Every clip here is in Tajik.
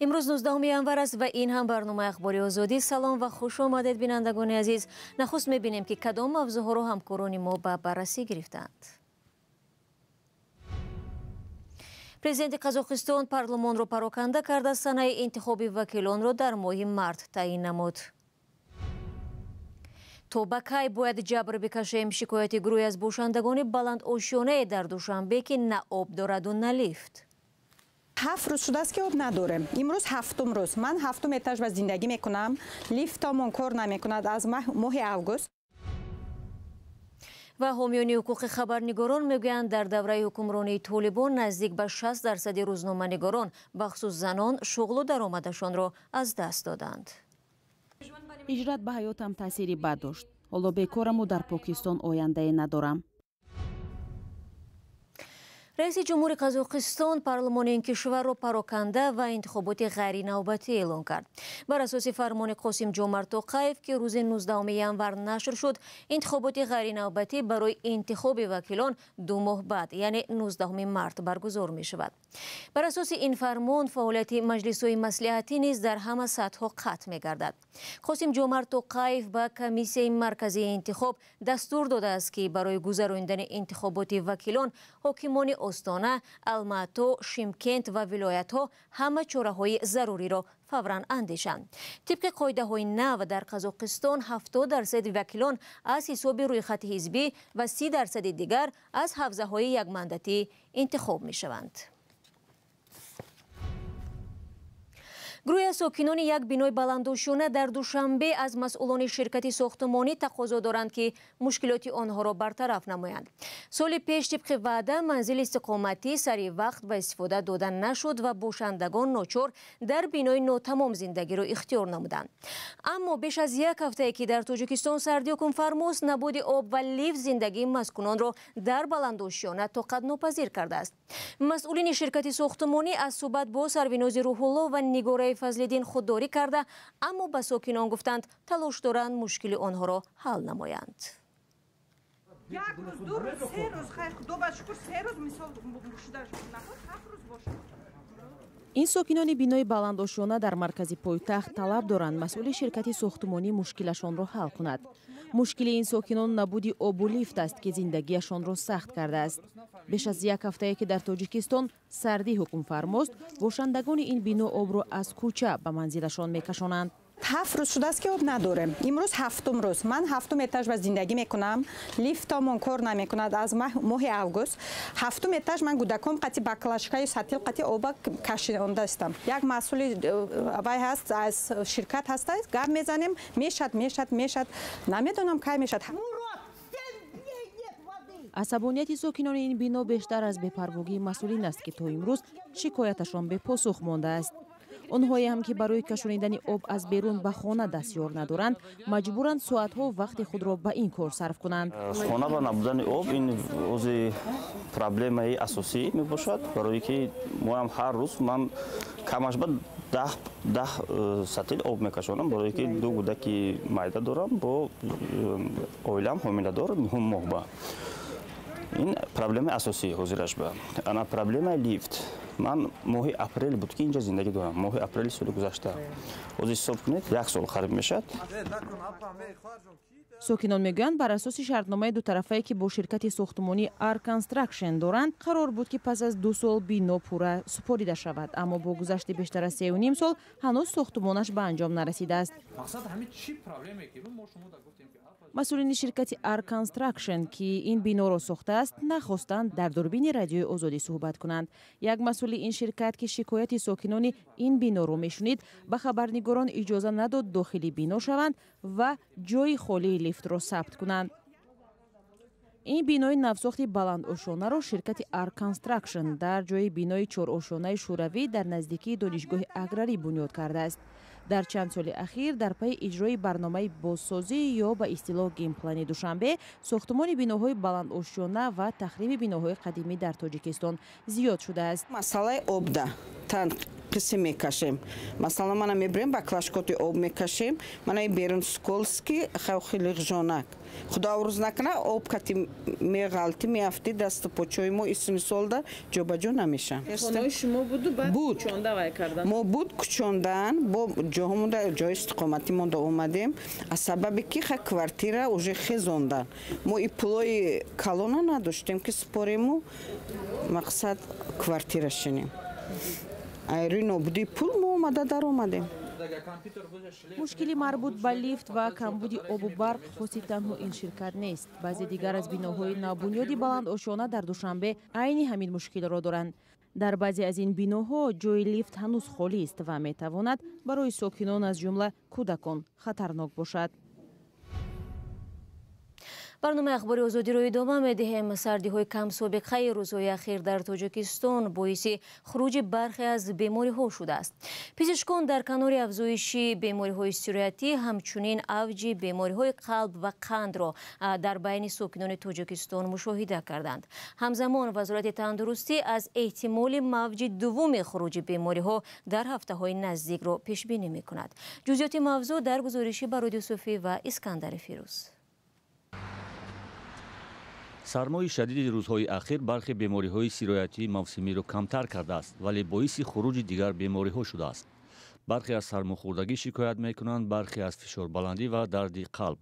Имрӯз 19 январ аст ва ин ҳам барномаи Ахбори Озодӣ. Салом ва хуш омадед, бинандагони азиз. Нахуст мебинем, ки кадом мавзӯъҳоро ҳамкорони мо ба баррасӣ гирифтаанд. Президенти Қазоқистон парлумонро пароканда карда, санаи интихоби вакилонро дар моҳи март таъин намуд. То ба кай бояд ҷабр бикашем? Шикояти гурӯҳе аз бошандагони баландошёнае дар Душанбе, ки на об дораду на лифт. 7 рӯз шудааст, ки об надорем. Имрӯз ҳафтум рӯз. Ман ҳафтум этаж ба зиндагӣ мекунам. Лифтамон кор намекунад аз моҳи август. Ва ҳомиёни ҳуқуқи хабарнигорон мегӯянд, дар давраи ҳукмронии Толибон наздик ба 60% рӯзноманигорон, бахусус занон, шуғлу даромадашонро аз даст доданд. Ҳиҷрат ба ҳаётам таъсири бад дошт. Ҳоло бекораму дар Покистон ояндае надорам. Раиси ҷумҳури Қазоқистон парлумони ин кишварро пароканда ва интихоботи ғайринавбатӣ эълон кард. Бар асоси фармони Қосим Ҷомарт Тоқаев, ки рӯзи 19 январ нашр шуд, интихоботи ғайринавбатӣ барои интихоби вакилон 2 моҳ баъд, яъне 19 март баргузор мешавад. Бар асоси ин фармон фаъолияти маҷлисҳои маслиҳатӣ низ дар ҳама сатҳҳо қатъ мегардад. Қосим Ҷомарт Тоқаев ба комиссияи марказии интихоб дастур додааст, ки барои гузаронидани интихоботи вакилон ҳокимони Остона, Алмато, Шимкент ва вилоятҳо ҳама чораҳои заруриро фавран андешанд. Тибқи қоидаҳои нав дар Қазоқистон 70% вакилон аз ҳисоби рӯйхати ҳизбӣ ва 30% дигар аз ҳавзаҳои якмандатӣ интихоб мешаванд. Гурӯҳе аз сокинони як бинои баландошёна дар Душанбе аз масъулони ширкати сохтумонӣ тақозо доранд, ки мушкилоти онҳоро бартараф намоянд. Соли пеш тибқи ваъда манзили истиқоматӣ сари вақт ба истифода дода нашуд ва бошандагон ночор дар бинои нотамом зиндагиро ихтиёр намуданд. Аммо беш аз як ҳафтае, ки дар Тоҷикистон сардӣ ҳукмфармост, набуди об ва лифт зиндагии маскунонро дар баландошёна тоқатнопазир кардааст. Масъулини ширкати сохтумонӣ аз суҳбат бо Сарвинози Рӯҳулло ва Нигораи Фазлиддин худдорӣ карда, аммо ба сокинон гуфтанд, талош доранд мушкили онҳоро ҳал намоянд. Як рӯз, 2 рӯз, 3 рӯз, хайр, худо ба шукр, 3 рӯз мисол шуда наход, 7 рӯз бошад. Ин сокинони бинои баландошёна дар маркази пойтахт талаб доранд, масъули ширкати сохтумонӣ мушкилашонро ҳал кунад. Мушкили ин сокинон набуди обу лифт аст, ки зиндагиашонро сахт кардааст. Беш аз як ҳафтае, ки дар Тоҷикистон сардӣ ҳукмфармост, бошандагони ин бино обро аз кӯча ба манзилашон мекашонанд. 7 рӯз шудааст, ки об надорем. Имрӯз ҳафтум рӯз. Ман ҳафтум этаж ба зиндагӣ мекунам. Лифтамон кор намекунад аз моҳи август. Ҳафтум этаж ман кӯдаком қати баклажкаю сатил қати оба кашондаистам. Як масъули вай ҳаст, аз ширкат ҳаст, гап мезанем, мешад, мешад, мешад. Намедонам кай мешад. Асабонияти сокинони ин бино бештар аз бепарвогии масъулин аст, ки то имрӯз шикояташон бепосух мондааст. Онҳое ҳам, ки барои кашонидани об аз берун ба хона дастёр надоранд, маҷбуранд соатҳо вақти худро ба ин кор сарф кунанд. Хона ба набудани об ин ози проблемаи асосӣ мебошад, барое ки моам ҳар рӯз ман камаш ба 10 сатил об мекашонам, барое ки 2 кӯдаки майда дорам, бо оилаам ҳомиладор 9 моҳ ба. Ин проблемаи асосӣ ҳозираш ба. Ана проблемаи лифт. Ман моҳи апрел буд, ки инҷа зиндагӣ дорам. Моҳи апрели соли гузашта. Ҳозир ҳисоб кунед, 1 сол қариб мешавад. Сокинон мегӯянд, бар асоси шартномаи дутарафае, ки бо ширкати сохтумонӣ Ар Констракшн доранд, қарор буд, ки пас аз 2 сол бино пурра супорида шавад, аммо бо гузашти бештар аз 3,5 сол ҳанӯз сохтумонаш ба анҷом нарасидааст. Масъулини ширкати Ар Констракшн, ки ин биноро сохтааст, нахостанд дар дурбини Радиои Озодӣ суҳбат кунанд. Як масъули ин ширкат, ки шикояти сокинони ин биноро мешунид, ба хабарнигорон иҷоза надод дохили бино шаванд ва ҷои холии лифтро сабт кунанд. Ин бинои навсохти баландошёнаро ширкати Ар Констракшн дар ҷои бинои чорошёнаи шӯравӣ дар наздикии донишгоҳи аграрӣ бунёд кардааст. Дар чанд соли ахир дар пайи иҷрои барномаи бозсозӣ ё ба истилоҳ генплани Душанбе, сохтумони биноҳои баландошёна ва тахриби биноҳои қадимӣ дар Тоҷикистон зиёд шудааст. Масъалаи обда Қисм мекашем. Масалан, мана мебирем, баклажкоти об мекашем. Мана берун скользкий, хеле ғжонак. Худо рӯз накуна, об кати меғалти, меафти, дасту почои мо исми солда ҷобаҷо намешан. Хонаи шумо буду баъд кӯчонда вай кардан? Мо буд кӯчондан, бо ҷоҳомонда, ҷои истиқоматӣ монда омадем. Аз сабаби ки ха квартира уже хезондан. Мо и пулои калона надоштем, ки спорему, мақсад, квартира шинем. Айрӯи нобудии пул мо омада даромадем. Мушкили марбут ба лифт ва камбуди обу барқ хоси танҳо ин ширкат нест. Баъзе дигар аз биноҳои навбунёди баландошёна дар Душанбе айни ҳамин мушкилро доранд. Дар баъзе аз ин биноҳо ҷои лифт ҳанӯз холист ва метавонад барои сокинон, аз ҷумла кӯдакон, хатарнок бошад. Барномаи Ахбори Озодиро идома медиҳем. Сардиҳои камсобиқаи рӯзҳои ахир дар Тоҷикистон боиси хуруҷи бархе аз бемориҳо шудааст. Пизишкон дар канори афзоиши бемориҳои сироятӣ ҳамчунин авҷи бемориҳои қалб ва қандро дар байни сокинони Тоҷикистон мушоҳида карданд. Ҳамзамон Вазорати тандурустӣ аз эҳтимоли мавҷи дуввуми хуруҷи бемориҳо дар ҳафтаҳои наздикро пешбинӣ мекунад. Ҷузъиёти мавзӯъ дар гузориши Барод Юсуфӣ ва Искандари Фирӯз. Сармои шадиди рӯзҳои ахир бархе бемориҳои сироятии мавсимиро камтар кардааст, вале боиси хуруҷи дигар бемориҳо шудааст. Бархе аз сармохӯрдагӣ шикоят мекунанд, бархе аз фишорбаландӣ ва дарди қалб.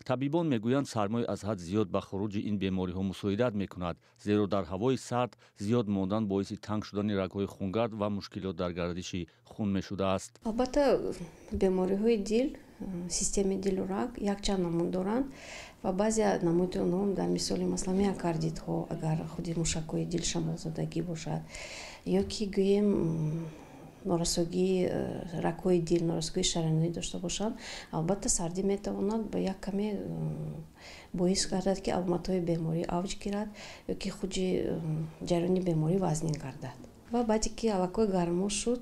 Табибон мегӯянд, сармои аз ҳад зиёд ба хуруҷи ин бемориҳо мусоидат мекунад, зеро дар ҳавои сард зиёд мондан боиси танг шудани рагҳои хунгард ва мушкилот дар гардиши хун мешудааст. Албатта, бемориҳои дил, системаи дилу раг якчанд намуд доранд ва баъзе намуди онҳо, дар мисоли, масалан, миокардитҳо, агар худи мушакҳои дил шамолзадагӣ бошад ё ки, гӯем, норасогии рагҳои дил, норасогии шараёнӣ дошта бошанд, албатта, сардӣ метавонад ба як каме боис гардад, ки аломатҳои беморӣ авҷ гирад ё ки худи ҷараёни беморӣ вазнин гардад. Ва баъде ки аллакай гармо шуд,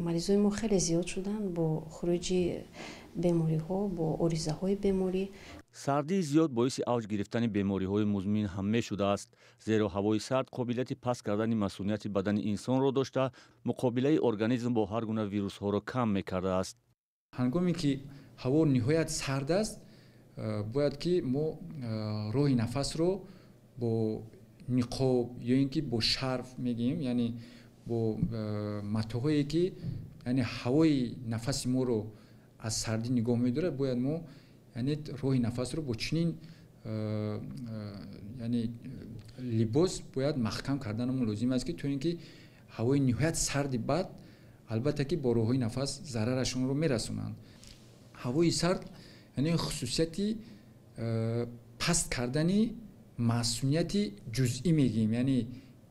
маризои мо хеле зиёд шуданд бо хуруҷи бемориҳо, бо оризаҳои беморӣ. Сардии зиёд боиси авҷ гирифтани бемориҳои музмин ҳам мешудааст, зеро ҳавои сард қобилияти паст кардани масунияти бадани инсонро дошта, муқобилаи организм бо ҳар гуна вирусҳоро кам мекардааст. Ҳангоме ки ҳаво ниҳоят сард аст, бояд ки мо роҳи нафасро бо ниқоб ё ин ки бо шарф мегӯем, яъне бо матоъҳое ки, яъне, ҳавои нафаси моро аз сардӣ нигоҳ медорад, бояд мо, яъне, роҳи нафасро бо чунин, яъне, либос бояд маҳкам карданамон лозим аст, ки то ин ки ҳавои ниҳоят сарди бад, албатта, ки бо роҳҳои нафас зарарашонро мерасонанд. Ҳавои сард, яъне, хусусияти паст кардани масунияти ҷузъӣ мегӯем, яъне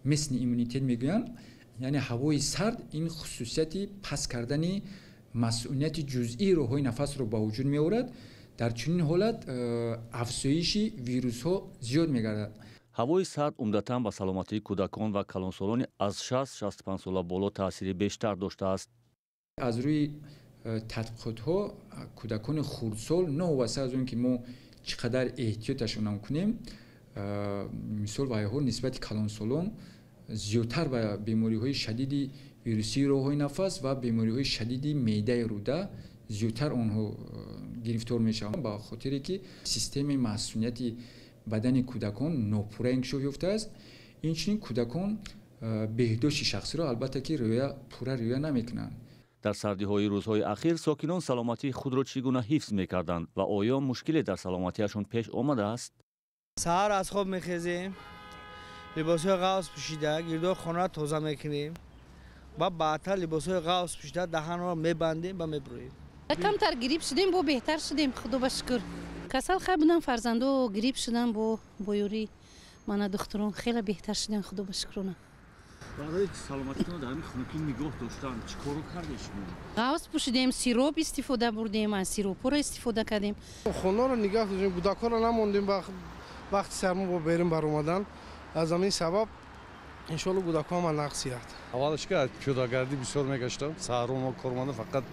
местный иммунитет мегӯянд. Яъне ҳавои сард ин хусусияти паст кардани масунияти ҷузъии роҳҳои нафасро ба вуҷуд меорад. Дар чунин ҳолат афзоиши вирусҳо зиёд мегардад. Ҳавои сард умдатан ба саломатии кӯдакон ва калонсолони аз 60-65 сола боло таъсири бештар доштааст. Аз рӯи тадқиқотҳо, кӯдакони хурдсол, новобаста аз он ки мо чӣ қадар эҳтиёташонам кунем, мисол, вайҳо нисбати калонсолон зиёдтар ба бемориҳои шадиди вирусии роҳҳои нафас ва бемориҳои шадиди меъдаи рӯда зиёдтар онҳо гирифтор мешаванд, ба хотире ки системаи масунияти бадани кӯдакон нопурра инкишоф ёфтааст. Инчунин кӯдакон беҳдошти шахсиро, албатта, ки риоя пурра риоя намекунанд. Дар сардиҳои рӯзҳои ахир сокинон саломатии худро чӣ гуна ҳифз мекарданд ва оё мушкиле дар саломатиашон пеш омадааст? Саҳар аз хоб мехезем, либосҳои ғафз пӯшида, гирдои хонаро тоза мекунем ва баъдтар либосҳои ғафз пӯшида, даҳанро мебандем ва мебурем. Камтар грипп шудем, бо беҳтар шудем, худо ба шукр. Касал хай будам, фарзандо грипп шудан, бо ёрии мана духтурон хеле беҳтар шудем, худо ба шукрона. Барои саломатитон дар ҳамин хунукӣ нигоҳ доштан чӣ корро кардед шумо? Ғафз пӯшидем, сироп истифода бурдем, аз сиропҳоро истифода кардем. Хонаро нигоҳ доштем, кӯдакҳоро намондем вақти сармо бо берун баромадан. Аз ҳамин сабаб, иншоалло, кӯдакҳо ҳама нақсият. Аввалаш ки пиёдагардӣ бисёр мегаштам, саҳро мо корманда, фақат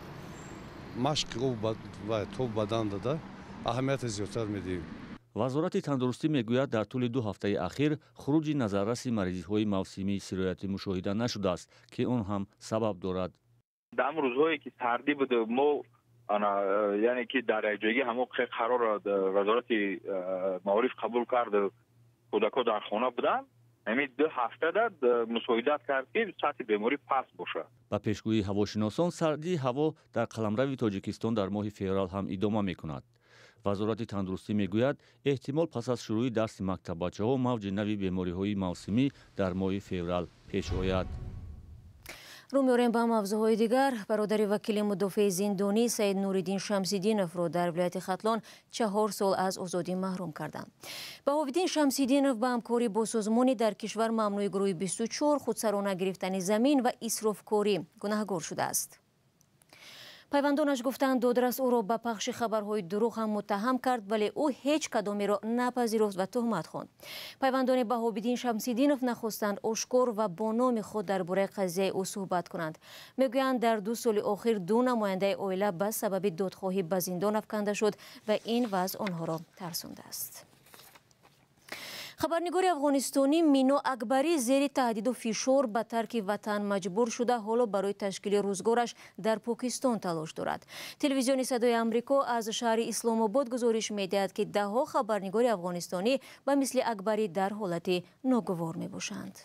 машқи об то бадан дада аҳамияти зиёдтар медиҳем. Вазорати тандурустӣ мегӯяд, дар тӯли 2 ҳафтаи ахир хуруҷи назарраси маризиҳои мавсимии сироятӣ мушоҳида нашудааст, ки он ҳам сабаб дорад. Дар рӯзҳое ки сардӣ буд, мо яъне ки дар якҷоягӣ ҳамон қарорро вазорати маориф қабул кард, кӯдакҳо дар хона буданд, ҳамин 2 ҳафтада мусоидат кард, ки сатҳи беморӣ паст бошад. Ба пешгӯии ҳавошиносон, сардии ҳаво дар қаламрави Тоҷикистон дар моҳи феврал ҳам идома мекунад. Вазорати тандурустӣ мегӯяд, эҳтимол пас аз шурӯи дарси мактаббачаҳо мавҷи нави бемориҳои мавсимӣ дар моҳи феврал пеш ояд. Рӯ меорем ба мавзӯъҳои дигар. Бародари вакили мудофеи зиндонӣ Саид Нуриддин Шамсиддиновро дар вилояти Хатлон 4 сол аз озодӣ маҳрум карданд. Баҳовиддин Шамсиддинов ба ҳамкорӣ бо созмони дар кишвар мамнӯи гурӯҳи 24, худсарона гирифтани замин ва исрофкорӣ гунаҳгор шудааст. Пайвандонаш гуфтанд, додрас ӯро ба пахши хабарҳои дурӯғ ҳам муттаҳам кард, вале ӯ ҳеҷ кадомеро напазируфт ва туҳмат хонд. Пайвандони Баҳобиддин Шамсиддинов нахостанд ошкор ва бо номи худ дар бораи қазияи ӯ суҳбат кунанд. Мегӯянд, дар 2 соли охир 2 намояндаи оила ба сабаби додхоҳӣ ба зиндон афканда шуд ва ин вазъ онҳоро тарсондааст. Хабарнигори афғонистонӣ Мино Акбарӣ зери таҳдиду фишор ба тарки ватан маҷбур шуда, ҳоло барои ташкили рӯзгораш дар Покистон талош дорад. Телевизиони Садои Амрико аз шаҳри Исломобод гузориш медиҳад, ки даҳҳо хабарнигори афғонистонӣ ба мисли Акбарӣ дар ҳолати ногувор мебошанд.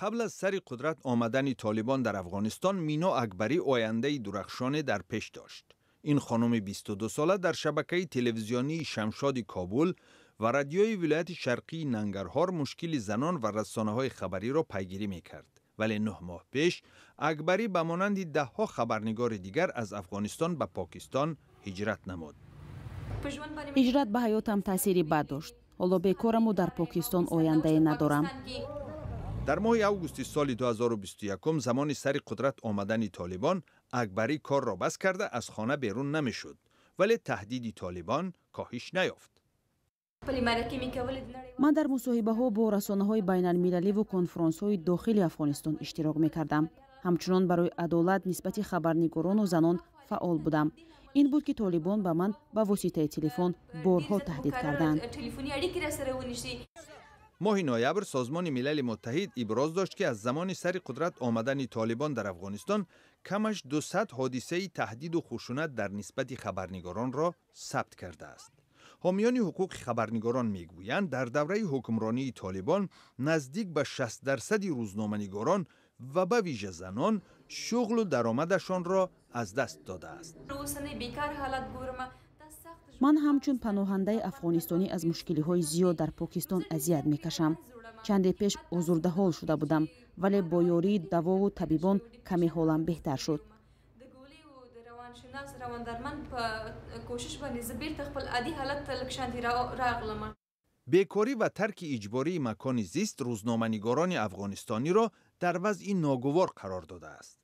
Қабл аз сари қудрат омадани Толибон дар Афғонистон, Мино Акбарӣ ояндаи дурахшоне дар пеш дошт. Ин хонуми 22 сола дар шабакаи телевизионии Шамшоди Кобул ва радиои вилояти шарқии Нангарҳор мушкили занон ва расонаҳои хабариро пайгирӣ мекард. Вале 9 моҳ пеш Акбарӣ ба монанди даҳҳо хабарнигори дигар аз Афғонистон ба Покистон ҳиҷрат намуд. Ҳиҷрат ба ҳаётам таъсири бад дошт. Ҳоло бекораму дар Покистон ояндае надорам. Дар моҳи августи соли 2021, замони сари қудрат омадани Толибон, Акбарӣ корро бас карда аз хона берун намешуд, вале таҳдиди Толибон коҳиш наёфт. Ман дар мусоҳибаҳо бо расонаҳои байналмилаливу конфронсҳои дохили Афғонистон иштирок мекардам. Ҳамчунон барои адолат нисбати хабарнигорону занон фаъол будам. Ин буд, ки Толибон ба ман ба воситаи телефон борҳо таҳдид карданд. Моҳи ноябр Созмони Милали Муттаҳид иброз дошт, ки аз замони сари қудрат омадани Толибон дар Афғонистон камаш 200 ҳодисаи таҳдиду хушунат дар нисбати хабарнигоронро сабт кардааст. Ҳомиёни ҳуқуқи хабарнигорон мегӯянд, дар давраи ҳукмронии Толибон наздик ба 60% рӯзноманигорон ва ба вижа занон шуғлу даромадашонро аз даст додааст. Ман ҳамчун паноҳандаи афғонистонӣ аз мушкилиҳои зиёд дар Покистон азият мекашам. Чанде пеш озурдаҳол шуда будам, вале бо ёрии давову табибон каме ҳолам беҳтар шуд. Бекорӣ ва тарки иҷбории макони зист рӯзноманигорони афғонистониро дар вазъи ногувор қарор додааст.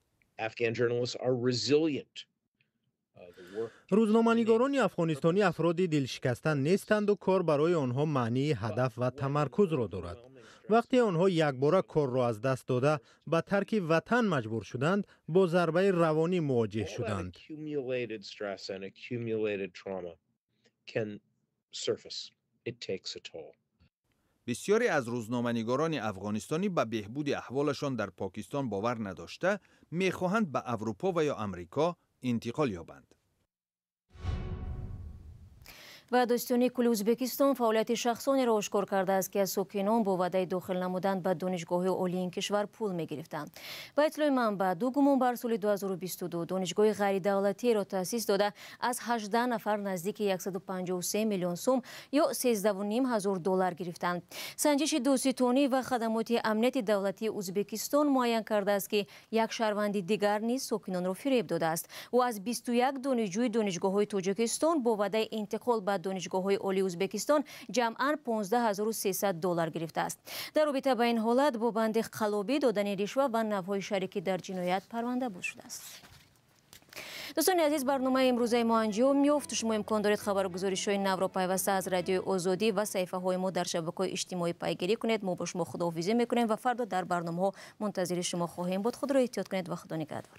Рӯзноманигорони афғонистонӣ афроди дилшикаста нестанду кор барои онҳо маънии ҳадаф ва тамаркузро дорад. Вақте онҳо якбора корро аз даст дода ба тарки ватан маҷбур шуданд, бо зарбаи равонӣ мувоҷеҳ шуданд. Бисёре аз рӯзноманигорони афғонистонӣ ба беҳбуди аҳволашон дар Покистон бовар надошта, мехоҳанд ба Аврупо ва ё Амрико интиқол ёбанд. Ва дӯстони кулли Ӯзбекистон фаъолияти шахсонеро ошкор кардааст, ки аз сокинон бо ваъдаи дохил намудан ба донишгоҳҳои олии ин кишвар пул мегирифтанд. Ба иттилои манбаъ, 2 гумонбар соли 2022 донишгоҳи ғайридавлатиро таъсис дода, аз 18 нафар наздики 153 миллион сум ё 13,5 ҳазор доллар гирифтанд. Санҷиши дӯститонӣ ва хадамоти амнияти давлатии Ӯзбекистон муайян кардааст, ки як шаҳрванди дигар низ сокинонро фиреб додааст. Ӯ аз 21 донишҷӯи донишгоҳҳои Тоҷикистон бо ваъдаи интиқол ба донишгоҳҳои олии Ӯзбекистон ҷамъан 15300 доллар гирифтааст. Дар робита ба ин ҳолат бо банди қалобӣ, додани ришва ва навъҳои шарикӣ дар ҷиноят парванда боз шудааст. Дӯстони азиз, барномаи имрӯзаи мо анҷом ёфт. Шумо имкон доред хабару гузоришҳои навро пайваста аз Радиои Озодӣ ва саҳифаҳои мо дар шабакаҳои иҷтимоӣ пайгирӣ кунед. Мо бо шумо худоҳофизӣ мекунем ва фардо дар барномаҳо мунтазири шумо хоҳем буд. Худро эҳтиёт кунед ва Худо нигаҳдор.